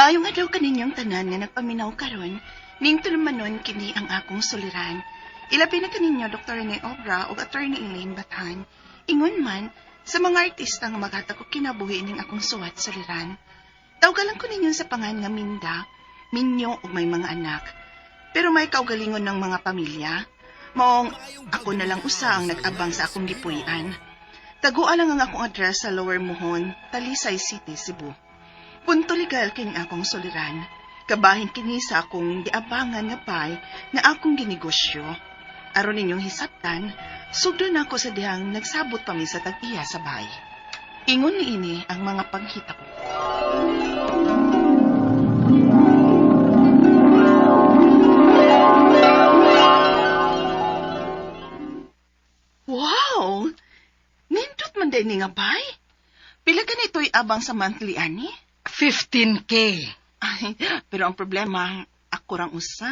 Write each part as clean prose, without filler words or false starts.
Maayong adlaw kaninyong tanan nga nagpaminaw karon, ning tulumanon kini ang akong suliran. Ilabi na kaninyo Dr. Rene Obra ug Attorney Elaine Bathan. Ingon man sa mga artista nga maghatag og kinabuhi ning akong suwat suliran. Tawgalan ko ninyo sa pangan nga Minda, minyo ug may mga anak. Pero may kaugalingon ng mga pamilya. Maong ako na lang usa ang nag-abang sa akong gipuy-an. Tagua lang ang akong address sa Lower Muhon, Talisay City, Cebu. Punto legal kini akong suliran. Kabahin kini sa akong giabangan nga pay nga akong ginegosyo. Aron ninyong hisabtan, sugdon ako sa dihang nagsabot pa mi sa tag-iya sa bay. Ingon niini ang mga panghitabo. Wow! Nindot man day ni nga bay. Pila ka nito'y abang sa monthly, ani? 15K. Ay, pero ang problema, ako rang usa.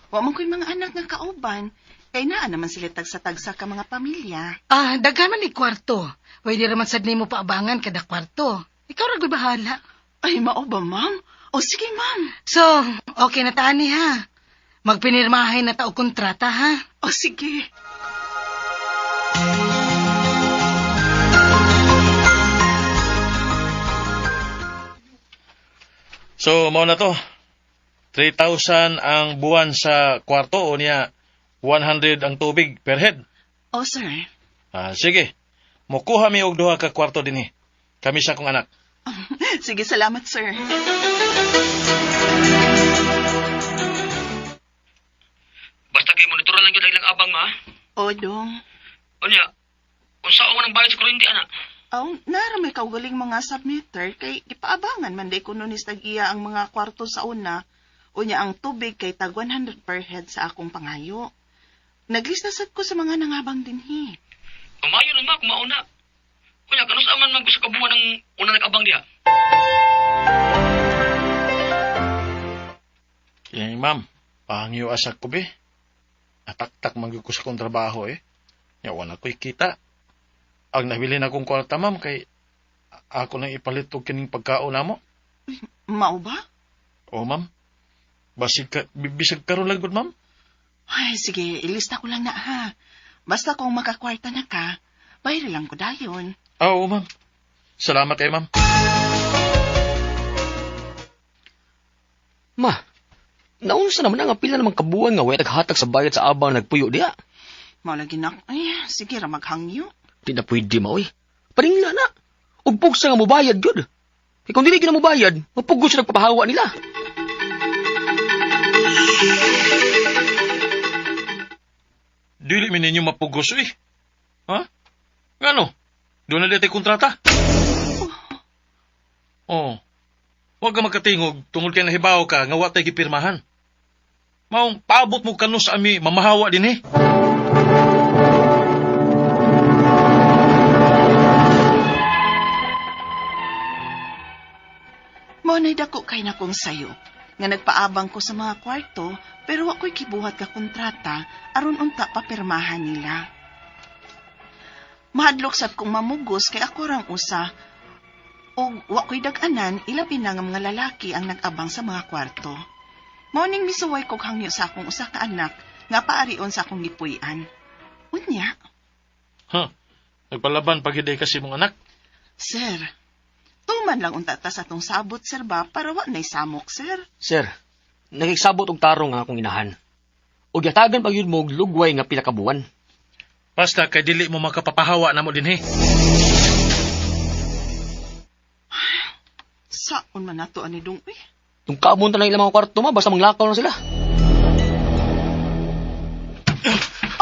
Wa man ko'y mga anak nga kauban. Kay naa naman sila tagsa-tagsa ka mga pamilya. Ah, daghan man ni kwarto. Pwede raman sad nimo paabangan kada kwarto. Ikaw ra gyud bahala. Ay, mao ba, ma'am? O sige, ma'am. So, okay na ta ani ha. Magpinirmahin na ta og kontrata ha. O sige. So, mao na to. 3,000 ang buwan sa kwarto o niya 100 ang tubig per head. O, sir. Ah, sige. Mukuha mi og duha ka kwarto dinhi. Kami sa akong anak. Sige, salamat, sir. Basta kay monitoran lang gyud ang ilang abang ma. O, dong. Unya, unsa man ang bayad sa kuryente ana? Aw, nara may kaugaling mga submitter kay gipaabangan man day kuno ni tag-iya ang mga kwarto sa una. Unya ang tubig kay tag 100 per head sa akong pangayo. Naglista sad ko sa mga nangabang dinhi. Umayo nun ma kung mauna. Unya, kanus man man ko sa kabuan ang una nag-abang diha. Eh, ma'am, pangyo asa ko be. Ataktak man gyud ko sa akong trabaho eh. Nya wala ko'y kita. Ang nabili na akong kwarta, ma'am, kay ako nang ipalit og kining pagkaon namo. Mao ba? O, ma'am. Basig ka, bisag karon lang gud, ma'am. Ay, sige, ilista ko lang na ha. Basta kung makakwarta na ka, bayri lang ko dayon. Ah, oo, ma'am. Salamat kay ma'am. Ma, naunsa naman ang pila naman kabuan nga way naghatag sa bayad sa abang nagpuyo diha. Mao lagi na, ay, sige ra maghangyo. Di na pwede ma oy. Paningla na. Ug pugsa nga mobayad gyud. Kay kung dili gyud na mobayad, mapugos sa nagpapahawa nila. Dili mi ninyo mapugos eh. Ha? Ngano? Doon na dito kontrata. Oh. Huwag ka magkatingog tungod kay nahibaw ka nga wa tay gipirmahan. Maong paabot mo kanu sa ami mamahawa din eh. Mao na'y dako kay na kong sayo. Nga nagpaabang ko sa mga kwarto, pero wa ko'y kibuhat ka kontrata, aron unta papirmahan nila. Mahadlok sad kong mamugos kay ako rang usa. Og wa ko'y dag-anan, ilabi na nga mga lalaki ang nag-abang sa mga kwarto. Mao ning misuway kog hangyo sa akong usa ka anak nga paarion sa akong gipuy-an. Unya, Ha? Nagpalaban pag kasi mong anak. sir, tuman lang unta ta sa atong sabot, sir ba, para wa na'y samok, sir. Sir, nakigsabot og tarong nga akong inahan. Ug yatagan pa gyud mo og lugway nga pila ka buwan. Basta kay dili mo makapapahawa namo dinhi. Saon man nato ani dong, eh. Tung kaabon ta lang ilang mga kwarto ma, basta manglakaw na sila.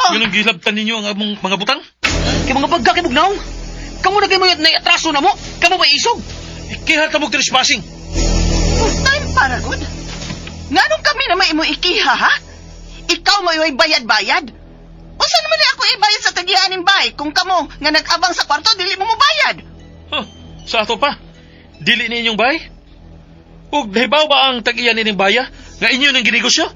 Oh! Yun ang gilabtan ninyo ang among mga butang. Kay mga bagga kay bugnaw. Kamo na kay mo na atraso na mo. Kamo ba isog? Ikiha ka mo trespassing. Full time para good. Nganong kami na may imo ikiha, ha? Ikaw mayo'y bayad-bayad. Usa naman ni ako ibayad sa tagianin bay kung kamo nga nag-abang sa kwarto dili mo mobayad. Huh, sa ato pa. Dili ninyong bay? Ug nahibaw ba ang tag-iya nining baya nga inyo nang ginegosyo?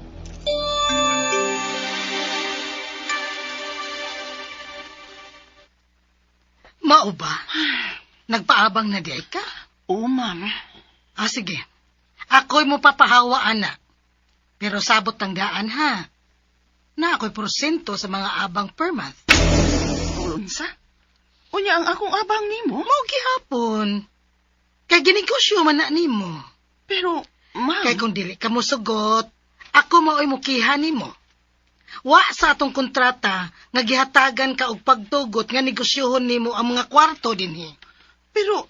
Mao ba? Nagpaabang na di ay ka? Oo, ma'am. Ah, sige. Ako'y mo papahawa, ana. Pero sabot tang daan, ha? Na ako'y porsyento sa mga abang per month. Unsa? Unya ang akong abang nimo? Mao gihapon. Kay ginegosyo man na nimo. Pero, ma'am, Kay kung dili ka mosugot, ako mao'y mukiha nimo. Wa sa atong kontrata nga gihatagan ka og pagtugot nga negosyohon nimo ang mga kwarto dinhi. Pero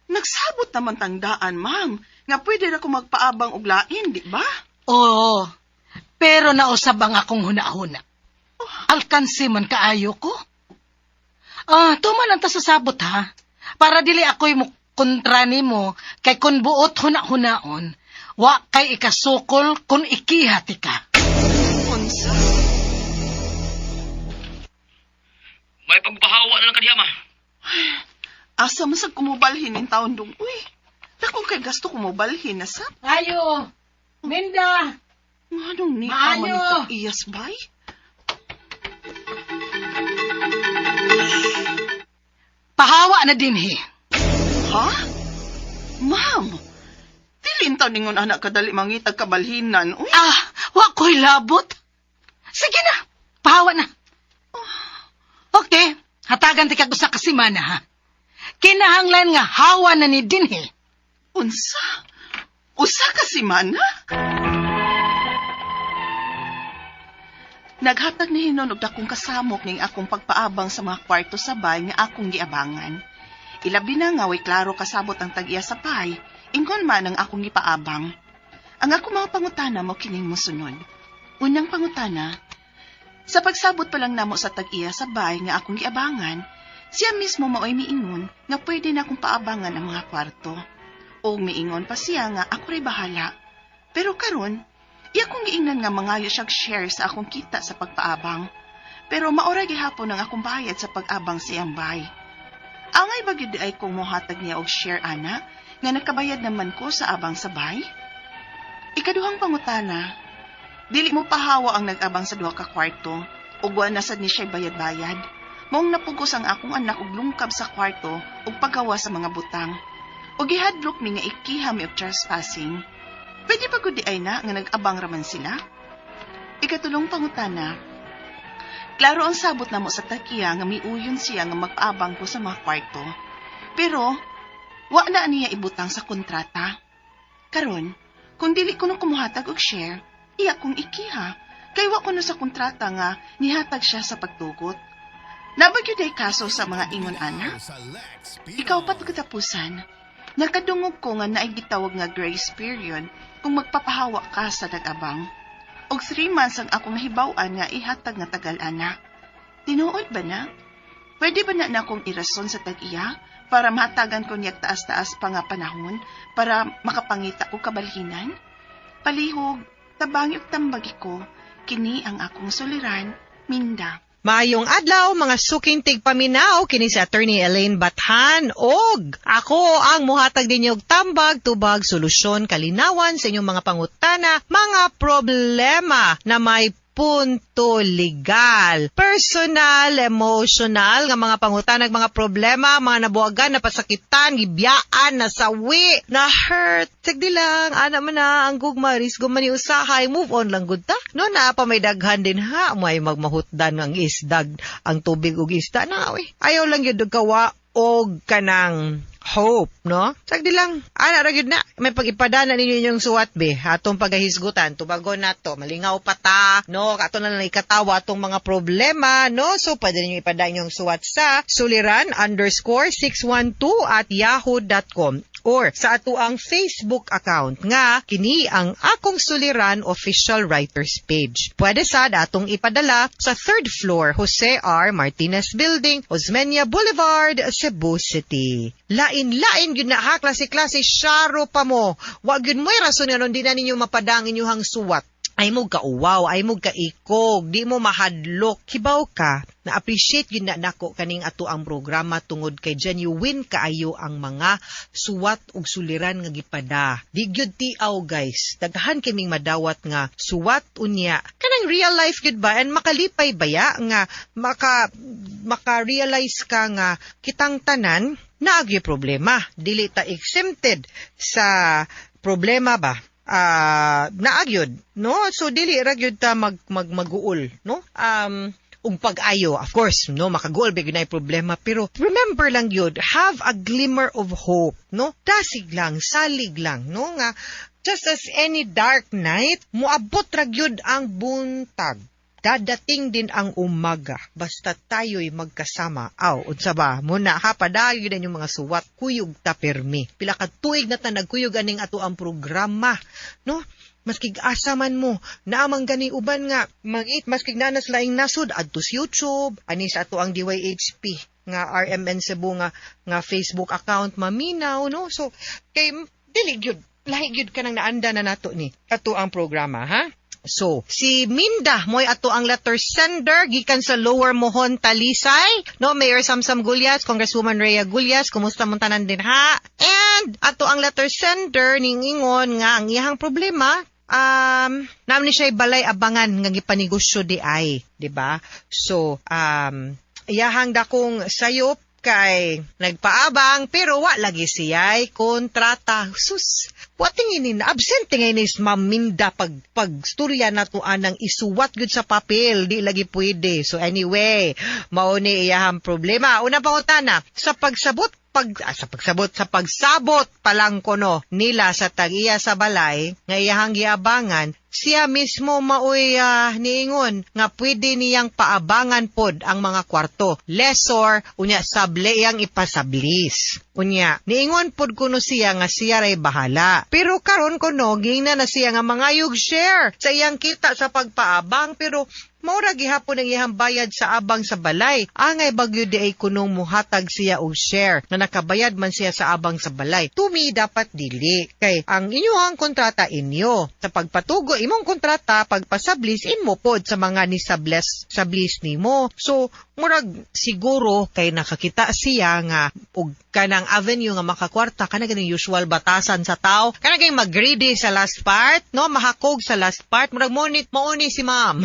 nagsabot naman tangdaan, ma'am, nga pwede ra ko magpaabang og lain, di ba? Oo. Pero nausab ang akong huna-huna. Alkansi man kaayo ko. Ah, tuman ang tasasabot ha. Para dili ako'y mo kontra nimo kay kun buot huna-hunaon, wa kay ikasukol kun ikiha ti ka. Unsa? May pagpahawa na lang kadiya, ma. Asa man sa kumubalhin in taon dong, uy. Dako kay gasto kumubalhin na sa. Ayo, Minda! Nganong ni man Maayo. ito iyas bay? Pahawa na dinhi. Ha? Ma'am, dili in taon ningon anak kadali mangitag kabalhinan, uy. Ah, wa ko'y labot. Sige na, pahawa na. Okay, hatagan ti kag usa ka semana ha. Kinahanglan nga hawa na ni dinhi. Unsa? Usa ka semana? Naghatag ni hinon og dakong kasamok ning akong pagpaabang sa mga kwarto sa bay nga akong giabangan. Ilabi na nga way klaro kasabot ang tag-iya sa pay, ingon man ang akong gipaabang. Ang akong mga pangutana mo kining mosunod. Unang pangutana, sa pagsabot pa lang namo sa tag-iya sa bay nga akong giabangan, siya mismo maoy miingon nga pwede na akong paabangan ang mga kwarto. Og miingon pa siya nga ako ray bahala. Pero karon, iya kong giingnan nga mangayo siyag share sa akong kita sa pagpaabang. Pero maora gihapon ang akong bayad sa pag-abang sa iyang bay. Angay ba gyud ay kung mohatag niya og share ana nga nakabayad naman ko sa abang sa bay? Ikaduhang pangutana, dili mo pahawa ang nag-abang sa duha ka kwarto ug wa na sad ni siya bayad-bayad. Maong napugos ang akong anak og lungkab sa kwarto ug paggawa sa mga butang. Ug gihadlok mi nga ikiha mi og trespassing. Pwede ba gud di ay na nga nag-abang raman sila? Ikatulong pangutana, klaro ang sabot namo sa takiya nga miuyon siya nga mag-abang ko sa mga kwarto. Pero, wa na niya ibutang sa kontrata. Karon, kung dili ko no kumuhatag og share, iya kong ikiha. Kay wa ko no sa kontrata nga nihatag siya sa pagtugot. Nabagyod ay kaso sa mga ingon ana. Ikaw pat katapusan. Nakadungog ko nga naay gitawag nga grace period kung magpapahawa ka sa nag-abang. Og 3 months ang akong nahibaw-an nga ihatag nga tagal ana. Tinuod ba na? Pwede ba na na akong irason sa tag-iya para mahatagan ko niya taas-taas pa nga panahon para makapangita ko kabalhinan? Palihog, tabangi og tambagi ko, kini ang akong suliran, Minda. Maayong adlaw mga suking tigpaminaw kini si Attorney Elaine Bathan og ako ang muhatag ninyo og tambag tubag solusyon kalinawan sa inyong mga pangutana, mga problema na may punto legal, personal, emotional, nga mga pangutanag, mga problema, mga nabuwagan, napasakitan, gibiyaan, nasawi, na hurt. Sagdi lang, ana man na, ang gugma, risgo man ni usahay, move on lang gud ta. No, na pa may daghan din ha, may magmahutdan ang isdag, ang tubig ug isda na, uy. Ayaw lang yun kawa og kanang hope, no? Sagdi lang, ana ra gyud na. May pag-ipadana ninyo inyong suwat be. Atong pagahisgutan, tubagon nato, malingaw pa ta, no? Ato na lang ikatawa atong mga problema, no? So, pwede ninyo ipada inyong suwat sa suliran_612@yahoo.com or sa ato ang Facebook account nga kini ang Akong Suliran Official Writers page. Pwede sad atong ipadala sa third floor, Jose R. Martinez Building, Osmeña Boulevard, Cebu City. Lain-lain gyud na ha, klase-klase syaro pa mo. Wa gyud mo'y rason nga di na ninyo mapadang inyuhang suwat. Ay mo kauwaw, ay mo kaikog, di mo mahadlok. Hibaw ka, na-appreciate yun na nako kaning ato ang programa tungod kay genuine kaayo ang mga suwat ug suliran nga gipada. Di gyud tiaw guys. Daghan kaming madawat nga suwat unya. Kanang real life gyud ba and makalipay baya nga maka-realize ka nga kitang tanan naagyo problema. Dili ta exempted sa problema ba, naa gyud, no? So dili ra gyud ta mag, mag maguol, no? Ug pag-ayo, of course, no, makaguol ba gyud na problema, pero remember lang gyud, have a glimmer of hope, no? Dasig lang, salig lang, no, nga just as any dark night, moabot ra gyud ang buntag. Dadating din ang umaga basta tayo'y magkasama. Aw, unsa ba? Muna ha, padayon na inyong mga suwat, kuyog ta permi. Pila ka tuig na ta nagkuyog aning ato ang programa, no? Maskig asa man mo, naamang gani uban nga mag-it, maskig nanas laing nasod adto sa YouTube, ani sa ato ang DYHP nga RMN Cebu nga Facebook account maminaw, no? So kay dili gyud lahi gyud kanang naanda na nato ni ato ang programa, ha. So, si Minda, mo'y ato ang letter sender, gikan sa Lower Mohon, Talisay. No, Mayor Samsam Gullas, Congresswoman Rhea Gullas, kumusta mong tanan din ha? And ato ang letter sender, ning ingon nga ang iyahang problema, naam ni siya balay abangan nga gipanegosyo di ay, di ba? So, iyahang dakong sayop kay nagpaabang pero wa lagi siya'y kontrata. Sus, wa tingin ni absent tingin ni Ma'am Minda pag storya nato anang isuwat gyud sa papel, di lagi pwede. So anyway, mao ni iyahang problema. Una pangutana, sa pagsabot, sa pagsabot pa lang kuno nila sa tag-iya sa balay nga iyahang giabangan, siya mismo maoy niingon nga pwede niyang paabangan pod ang mga kwarto, lessor, unya sable iyang ipasablis. Unya niingon pod kuno siya nga siya ray bahala, pero karon kuno gingna na siya nga mangayog share sa iyang kita sa pagpaabang, pero maura gihapon ang iyang bayad sa abang sa balay. Angay bagyo di ay kunong muhatag siya og share na nakabayad man siya sa abang sa balay. To me, dapat dili. Kay ang inyong kontrata inyo. Sa pagpatugo, imong kontrata, pagpasablis, imo pod sa mga nisables, sablis nimo. So, murag siguro kay nakakita siya nga og kanang avenue nga makakwarta, kana ganing usual batasan sa tao, kana ganing mag-greedy sa last part, no, mahakog sa last part, murag mo ni mao ni si ma'am,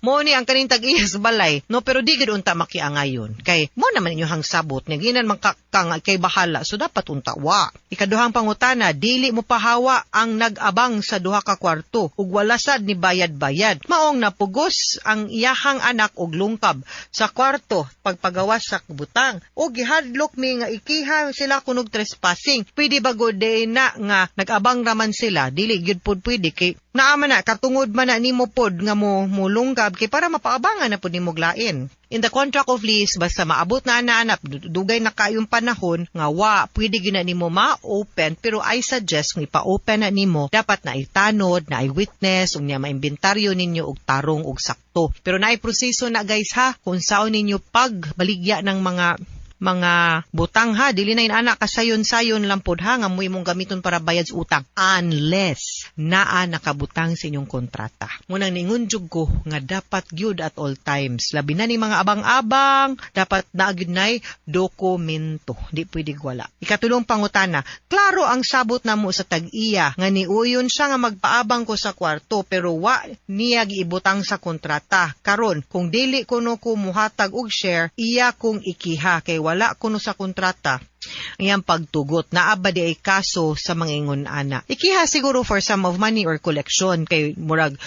mo ni ang kaning tag-iya sa balay, no? Pero di gid unta makiangayon kay mo naman inyong sabot nga ginan man ka, ka kay bahala, so dapat unta wa. Ikaduhang pangutana, dili mo pahawa ang nag-abang sa duha ka kwarto ug wala sad ni bayad-bayad, maong napugos ang iyahang anak og lungkab sa kwarto pagpagawas sa butang o gihadlok mi nga ikiha sila kunog trespassing. Pwede ba gud na nga nag-abang raman sila? Dili gyud pud pwede kay naa man na katungod man na nimo pod nga mo mulungkab kay para mapaabangan na pud nimo lain. In the contract of lease, basta maabot na ana dugay na kayong panahon nga wa pwede gyud na nimo ma-open, pero I suggest kung ipa-open na nimo, dapat na itanod na i-witness, unya maimbentaryo ninyo og tarong og sakto. Pero naay proseso na, guys, ha, kung saon ninyo pagbaligya ng mga butang, ha. Dili na inana kasayon-sayon lang pod ha nga mo imong gamiton para bayad sa utang unless naa nakabutang sa inyong kontrata. Munang ningon jud ko nga dapat gyud at all times, labi na ni mga abang-abang, dapat naa gyud nay dokumento, di pwede wala. Ikatulong pangutana, klaro ang sabot namo sa tag-iya nga niuyon siya nga magpaabang ko sa kwarto pero wa niya giibutang sa kontrata. Karon kung dili kuno ko muhatag og share, iya kong ikiha kay wala kuno sa kontrata iyang pagtugot. Naa ba di ay kaso sa mga ingon ana? Ikiha siguro for sum of money or collection kay murag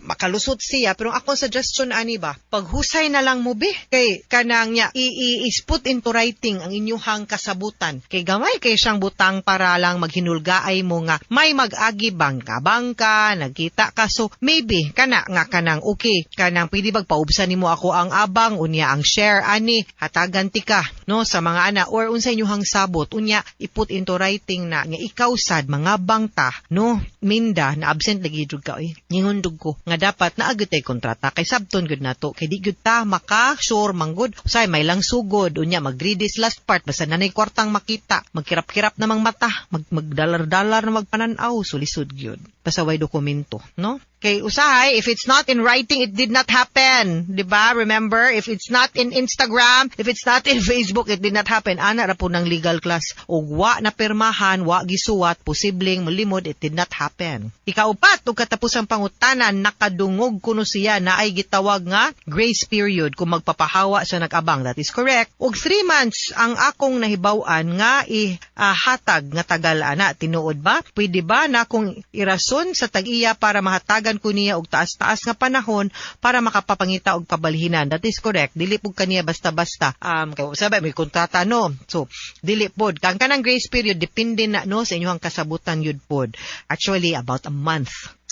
makalusot siya, pero akong suggestion ani ba, paghusay na lang mo be, kay kanang nya i, i, is put into writing ang inyuhang kasabutan, kay gamay kay siyang butang para lang maghinulgaay mo nga may mag-agi bangka bangka nagkita ka. So maybe kana nga kanang okay, kanang pwede bagpaubsan nimo ako ang abang, unya ang share ani hatagan ti ka, no, sa mga ana or unsa inyuhang sabot, unya i-put into writing na nga ikaw sad mga bangta, no? Minda, na absent lagi jud ka oy. Ningon jud ko nga dapat naa gyud tay kontrata kay sabton gud nato, kay di gyud ta maka sure manggod usay may lang sugod, unya mag-greedy last part, basta nanay kwartang makita, magkirap-kirap namang mata, magdalar-dalar na magpanan-aw, sulisod gyud basta way dokumento, no? Kay usahay, if it's not in writing, it did not happen. 'Di ba? Remember, if it's not in Instagram, if it's not in Facebook, it did not happen. Ana ra po ng legal class. Ug wa na pirmahan, wa gisuwat, posibleng molimod, it did not happen. Ikaupat, ug katapusang pangutana, nakadungog kuno siya na ay gitawag nga grace period kung magpapahawa sa nag-abang. That is correct. Ug 3 months ang akong nahibaw-an nga ihatag nga tagal ana. Tinuod ba? Pwede ba na kung irason sa tag-iya para mahatagan ko niya og taas-taas nga panahon para makapapangita og pabalhinan? That is correct. Dili pud kaniya basta-basta. Kay sabay may kontrata, no. So dili pod kang kanang grace period, depende na, no, sa inyong kasabutan yud pod. Actually, about a month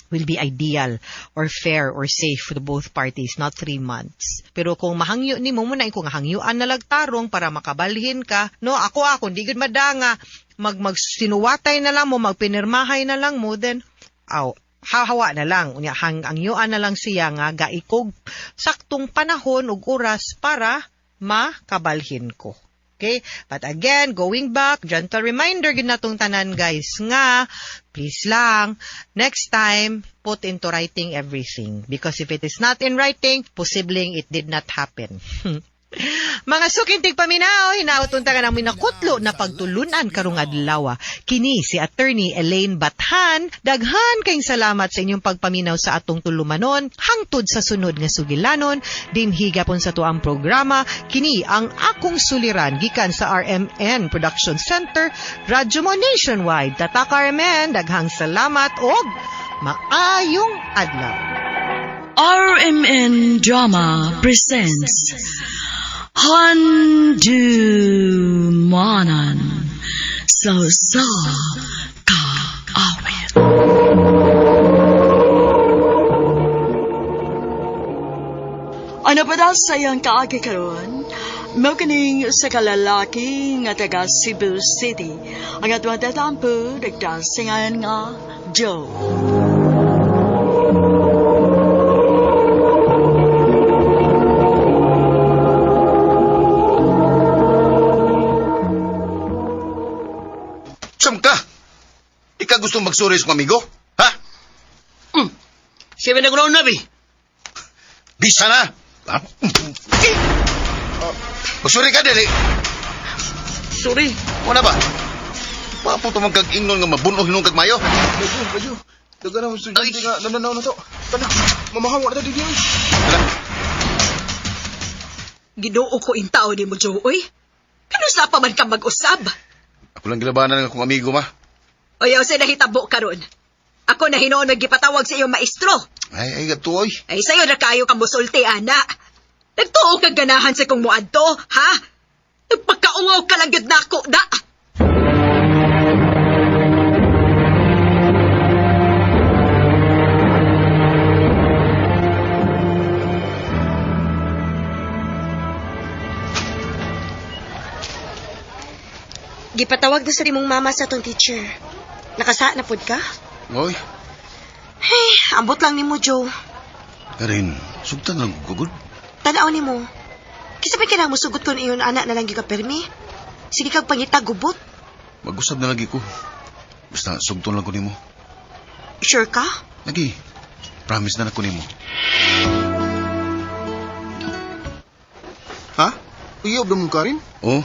will be ideal or fair or safe for the both parties, not 3 months. Pero kung mahangyo nimo mo na kung hangyuan na lagtarong para makabalhin ka, no, ako di gud madanga magsinuwatay na lang mo, magpinirmahay na lang mo, then aw hahawa na lang unya hangyuan na lang siya nga gaikog saktong panahon ug oras para makabalhin ko. Okay? But again, going back, gentle reminder gyud natong tanan, guys, nga please lang, next time, put into writing everything, because if it is not in writing, posibleng it did not happen. Mga suking tigpaminaw, hinaot unta nga namin nakutlo na pagtulunan karong adlaw. Kini si Attorney Elaine Bathan. Daghan kayong salamat sa inyong pagpaminaw sa atong tulumanon hangtod sa sunod nga sugilanon dinhi gapon sa tuang programa. Kini ang Akong Suliran gikan sa RMN Production Center, Radyo Mo Nationwide. Tatak RMN, daghang salamat og maayong adlaw. RMN Drama presents Handumanan sa Usa Ka Awit. Ano pa daw sa iyang kaagi karon? Mao kining sa kalalaki nga taga Cebu City. Ang atong tatampo nagdasingan nga Joe. Sam ka? Ika gusto magsuri sa amigo? Ha? Siya ba nagulaw na, bi? Bisa na! Ha? Magsuri ka, dili. Sorry. Wala ba? Papo tumang kag ingnon nga mabunog hinong kag mayo. Medyo, medyo. Daga na, estudyante nga, nananaw na to. Tana, mamahawa na to, didi. Tara. Ginoo ko in tao ni mo, Joe, oy. Kanusa pa man ka mag-usab? Ako lang gilabanan ng akong amigo, ma. Oyaw sa nahitabo karon. Ako na hinoon nagipatawag sa iyong maestro. Ay, ay, gato, oy. Ay, sayo na kayo kang musulti, ana. Nagtuo kang ganahan sa kong muadto, ha? Nagpagkaungaw ka lang yun nako, da. Gipatawag na sa imong mama sa atong teacher. Nakasa na pud ka? Oy, Hey, ambot lang nimo, Joe. Karin, sugtan lang ko gud. Tanaw nimo. Kisa pa kinang musugot kon iyon anak na lang gyud ka permi. Sige kag pangita gubot. Mag-usab na lagi ko. Basta sugton lang ko nimo. Sure ka? Lagi. Promise na na ko nimo. Ha? Iyob na mong Karin? Oh,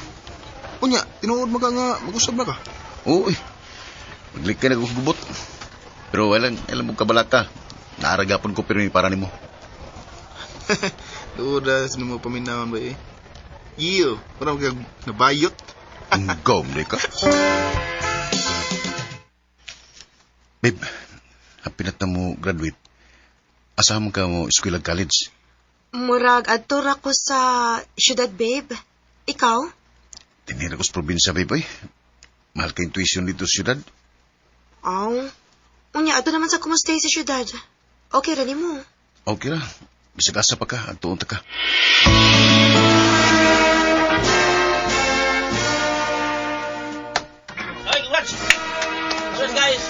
Unya, tinuod mo ka nga, mag-usab na ka. oo, eh. Maglikay na ko gubot. Pero walang, alam mo kabalaka. Naaragapon ko pero para nimo. Duda, sino mo paminawan ba eh? Iyo, parang kag nabayot. Ang gawm ka. Babe, hapinat na mo graduate. Asahan ka mo eskwela college. Murag adto ra ko sa syudad, babe. Ikaw? Tinira ko sa probinsya, babe, ay. Mahal kayong tuition dito sa syudad. Aw. Unya adto naman sa kumustay sa syudad. Okay ra nimo. Okay ra. Bisag asa pa ka, adtuon ta ka. Ay, congrats! Congrats, guys!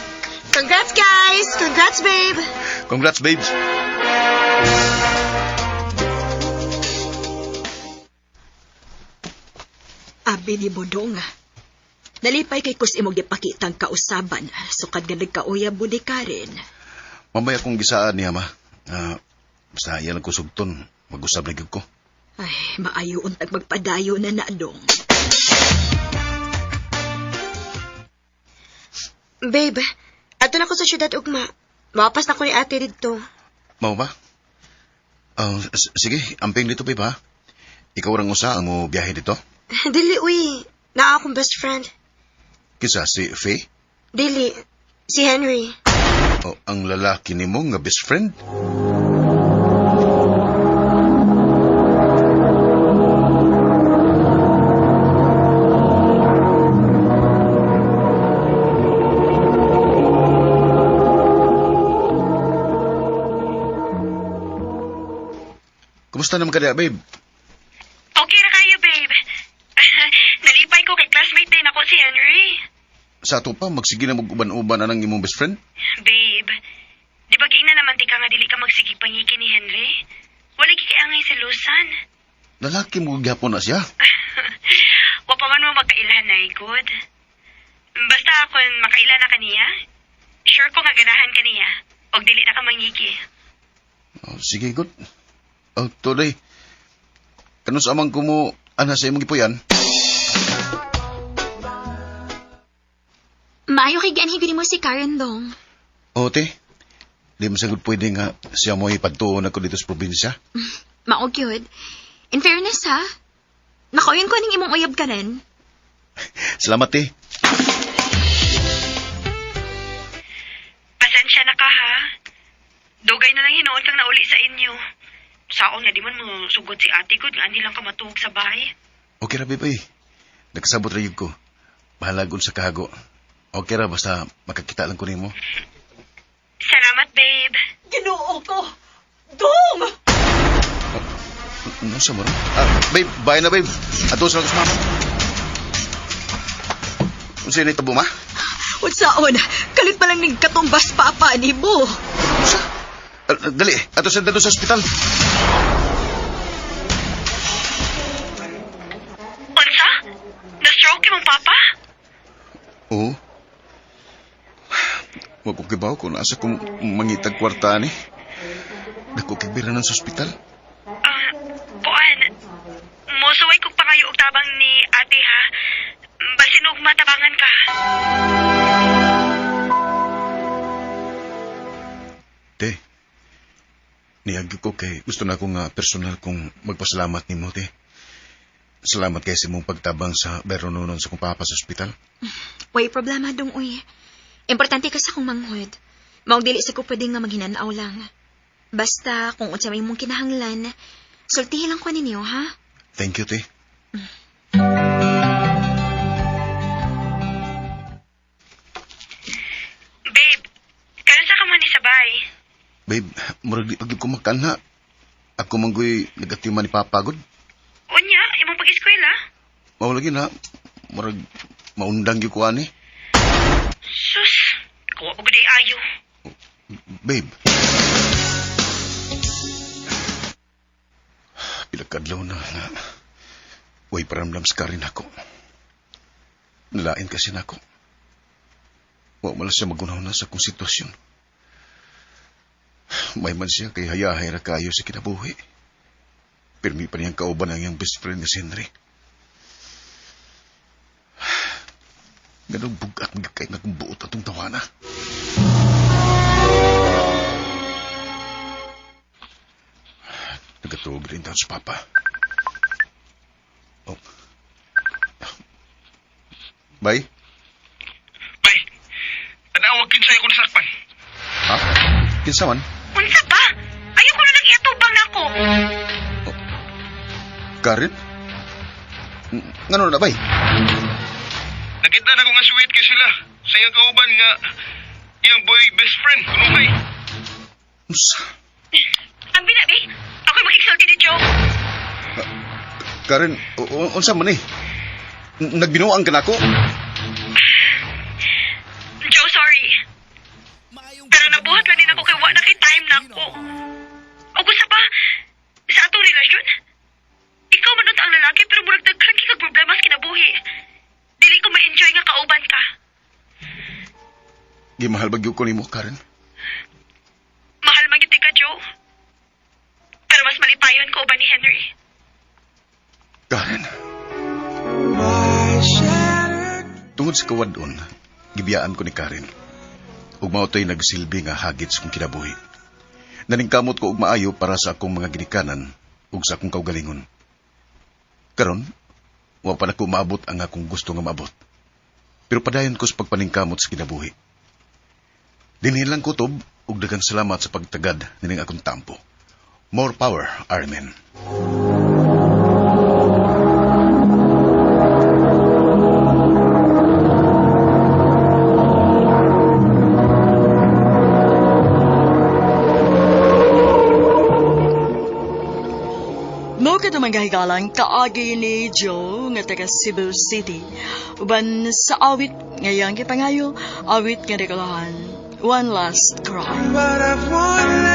Congrats, guys! Congrats, babe! Congrats, babes. Abi ni Bodong. Nalipay kay kus imong gipakitang kausaban, sukad nga nagkauyab mo ni Karen. Mamaya kong gisaan niya, ma. Ah, basta iya lang ko sugton. Mag-usab na gyud ko. Ay, maayo untag magpadayo na na, dong. Babe, ato na ko sa syudad ugma. Mawapas na ko ni ate didto. Mao ba? Ah, sige, amping dito, babe, ha? Ikaw rang usa ang mo biyahe dito? Dili, uy. Naa akong best friend. Kisa si Faye? Dili, si Henry. O ang lalaki nimo nga best friend? Kumusta naman ka diya, babe? Okay na kayo, babe. Nalipay ko kay classmate din ako si Henry. Sa ato pa, magsige na mag-uban-uban na ng imong best friend? Babe, di ba na naman ti ka nga dili ka magsigig pangiki ni Henry? Wala kay angay selusan. Lalaki mo gyapon na siya. Wa pa man mo magkailan na good. Basta kung makaila na kaniya, sure ko nga ganahan kaniya. Og dili na ka mangiki. Oh, sige, good. Oh, tuloy. Kanus amang kumo ana sa imong gipuyan? Maayo kay gianhi gud nimo si Karen dong. O, te. Di mo sagod pwede nga siya mo ipagtuon ako dito sa probinsya. Mao gyud. In fairness ha, nakauyon ko ning imong uyab Karen. Salamat, te. Pasensya na ka ha. Dugay na lang hinuon kang nauli sa inyo. Saon nga di man mo sugot si ate ko nga andi lang ka matuog sa bahay. Okay ra, babe. Nagsabot ra yun ko. Bahala sa kahago. Okay ra, basta makakita lang ko nimo. Salamat, babe. Ginoo ko! Dong! Ano sa mo? Ah, babe, bye na, babe. Ato sa lang sa mama. Unsa ni tabo, ma? Unsaon, kalit pa lang ning katumbas papa ni mo. Unsa? Ah, dali, ato sa dalo sa ospital. Unsa? Na-stroke imong papa? Oo. Wa ko kibaw kung asa kong mangitag kwarta ni. Dako kay biranan sa ospital. Ah, kuan. Mosuway kog pangayo og tabang ni ate ha. Basin og matabangan ka. Te, niagyo ko kay gusto na ko nga personal kong magpasalamat nimo, te. Salamat kay sa imong pagtabang sa berononon sa kong papa sa ospital. Way problema dong uy. Importante ka sa akong manghod. Maong dili sa ko pwede nga maghinanaw lang. Basta kung unsa may imong kinahanglan, sultihi lang ko ninyo ha. Thank you, te. Babe, karon sa ka man ni sabay. Babe, murag di pag ko makana. Ako manggoy nagatiman ni papa gud. Unya, imong pag-eskwela? Mao lagi na murag maundang gyud ko ani. Sus, kuwa og day ayo. Babe. Pila kadlaw na na way paramdam sa karin ako. Nalain kasi nako. Wa man lang siya magunaw na sa akong sitwasyon. May man siya kay hayahay ra kayo sa kinabuhi. Pirmi pa niyang kauban ang iyang best friend nga si Henry. Ganong bugat magkay na kong buot atong tawana. Nagatuog rin taon sa papa. Oh. Bay? Bay, tanawag kinsay ko nasakpan. Ha? Kinsa man? Unsa ba? Ayoko na lang iatubang nako. Karen? Ngano na, bay? Nakita na ko nga sweet kay sila. Sa iyang kauban nga iyang boy best friend kunuhay. Unsa? Ang binabi, ako'y makigsulti ni Joe. Karen, unsa man eh? Nagbinuang ka na ako? Joe, sorry. Pero nabuhat lang din ako kay wa na kay time na ako. O gusto pa, sa atong relasyon, ikaw man unta ang lalaki pero murag daghan kay kag problema sa kinabuhi. Dili ko ma-enjoy nga kauban ka. Gimahal ba gyud ko nimo, Karen? Tungod sa kawadon, gibiyaan ko ni Karen. Ug mao to'y nagsilbi nga hagit sa kong kinabuhi. Naningkamot ko og maayo para sa akong mga ginikanan ug sa akong kaugalingon. Karon, wa pa nako maabot ang akong gusto nga maabot. Pero padayon ko sa pagpaningkamot sa kinabuhi. Dinhi lang kutob ug daghang salamat sa pagtagad nining akong tampo. More power, Armin. Mao kadto mga higalan kaagi ni Joe nga taga Cebu City. Uban sa awit ngayang gipangayo, awit nga dekalahan, One Last Cry. But I've one